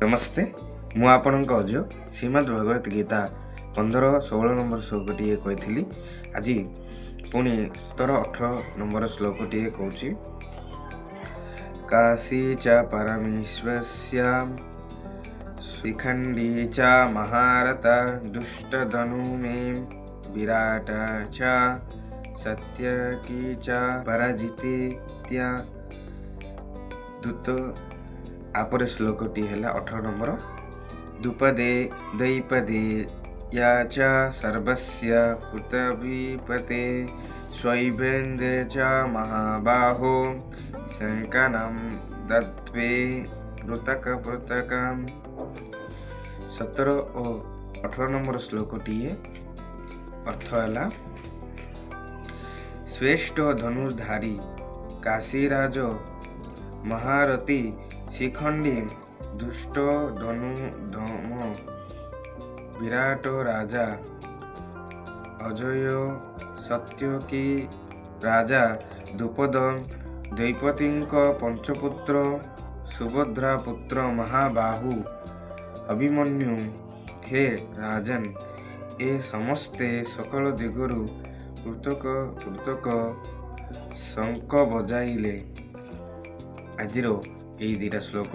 ନମସ୍ତେ, ମୁଁ ଆପଣଙ୍କ ଅଜୟ। ଶ୍ରୀମଦ୍ ଭଗବତ ଗୀତା 15 16 ନମ୍ବର ଶ୍ଲୋକଟିଏ କହିଥିଲି। ଆଜି ପୁଣି 17 18 ନମ୍ବର ଶ୍ଲୋକଟିଏ କହୁଛି। କାଶୀ ଚ ପରମେଶ୍ୱସ୍ୟ ଶିଖଣ୍ଡୀ ଚ ମହାରଥ ଦୁଷ୍ଟଧନୁ ମେ ବିରାଟ ଚ ସତ୍ୟକୀ ଚ ପରାଜିତେତ୍ୟା ଦୂତ। ଆପରେ ଶ୍ଲୋକଟି ହେଲା 18 ନମ୍ବର। ଦ୍ରୁପଦେ ଦୈପଦେ ୟା ଚ ସର୍ବସ୍ୟ ପୃଥବୀପତେ ସ୍ୱୈବେନ୍ଦ୍ରେ ଚ ମହାବାହୋ ଶଙ୍କନಂ ଦତ୍ବେ ପୃଥକ ପୃଥକ। 17 ଓ 18 ନମ୍ବର ଶ୍ଲୋକଟିଏ ଅର୍ଥ ହେଲା, ଶ୍ରେଷ୍ଠ ଧନୁର୍ଧାରୀ କାଶୀରାଜ ମହାରଥୀ ଶିଖଣ୍ଡୀ, ଦୁଷ୍ଟ ଧନୁଧମ ବିରାଟ ରାଜା ଅଜୟ, ସତ୍ୟକୀ ରାଜା ଦ୍ରୁପଦ, ଦ୍ରୌପଦୀଙ୍କ ପଞ୍ଚପୁତ୍ର, ସୁଭଦ୍ରା ପୁତ୍ର ମହାବାହୁ ଅଭିମନ୍ୟୁ, ହେ ରାଜନ, ଏ ସମସ୍ତେ ସକଳ ଦିଗରୁ ପୃଥକ ପୃଥକ ଶଙ୍ଖ ବଜାଇଲେ। ଆଜିର ଏଇ 2ଟା ଶ୍ଲୋକ।